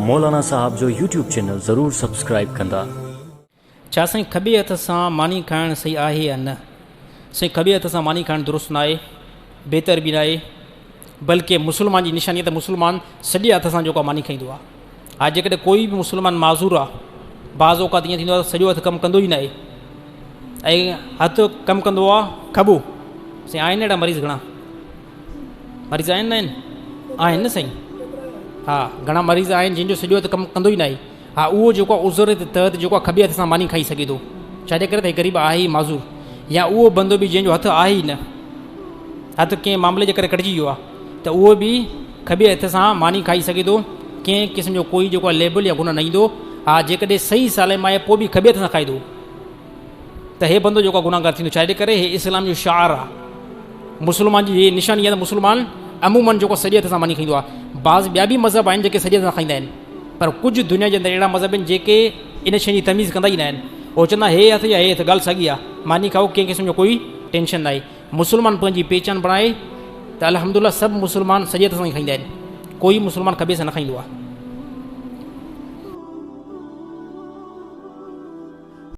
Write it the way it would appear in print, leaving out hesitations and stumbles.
مولانا صاحب جو YouTube channel ضرور سبسڪرائيب ڪندا. ڇا سائين کٻي هٿ سان ماني کائڻ صحيح آهي يا نه؟ سائين کٻي هٿ سان ماني کائڻ درست ناهي، بهتر به ناهي، بلڪه مسلمان جي نشاني آهي ته مسلمان سڄي هٿ سان جيڪو آهي ماني کائيندو آهي. ها جيڪڏهن ڪوئي به مسلمان معذور آهي، بعض اوقات ائين ٿيندو آهي ته سڄو هٿ ڪم ڪندو ئي ناهي ۽ هٿ ڪم ڪندو آهي کٻو، سائين آهن اهڙا مريض گهڻا؟ مريض آهن نه آهن؟ آهن نه سائين؟ ها گهڻا مريض آهن جن جو سڄو هٿ ڪم ڪندو ئي ناهي. ها اهو جيڪو آهي عذر جي تحت جيڪو آهي کٻي هٿ سان ماني کائي سگهي ٿو، ڇاجي ڪري ته هي غريب آهي ئي معذور، يا اهو بندو به جنهن جو هٿ آهي ئي نه، هٿ ڪنهن معاملي جي ڪري ڪٽجي ويو آهي ته اهو به کٻي هٿ سان ماني کائي سگهي ٿو، ڪنهن قسم جو ڪوئي جيڪو آهي ليبل يا گناهه نه ايندو. ها جيڪڏهن صحيح سالم آهي پوء به کٻي هٿ سان کائي ٿو ته هي بندو جيڪو آهي گناهگار ٿيندو، ڇاجي ڪري هي اسلام جو شعار آهي، مسلمان جي هي نشاني آهي ته مسلمان عموماً جيڪو سڄي هٿ سان ماني کائيندو آهي. بعض ٻيا به مذهب آهن جيڪي سڄي هٿ سان کائيندا آهن، پر ڪجهه دنيا جي اندر اهڙا مذهب آهن جيڪي ان شيء جي تميز ڪندا ئي ناهن. هو چوندا هي هٿ يا هي هٿ ڳالهه ساڳي آهي، ماني کائو ڪنهن قسم جو ڪوئي ٽينشن ناهي. مسلمان پنهنجي پهچان بڻائي ته الحمدلله سڀ مسلمان سڄي هٿ سان ئي کائيندا آهن، ڪوئي مسلمان کٻي سان نه کائيندو آهي.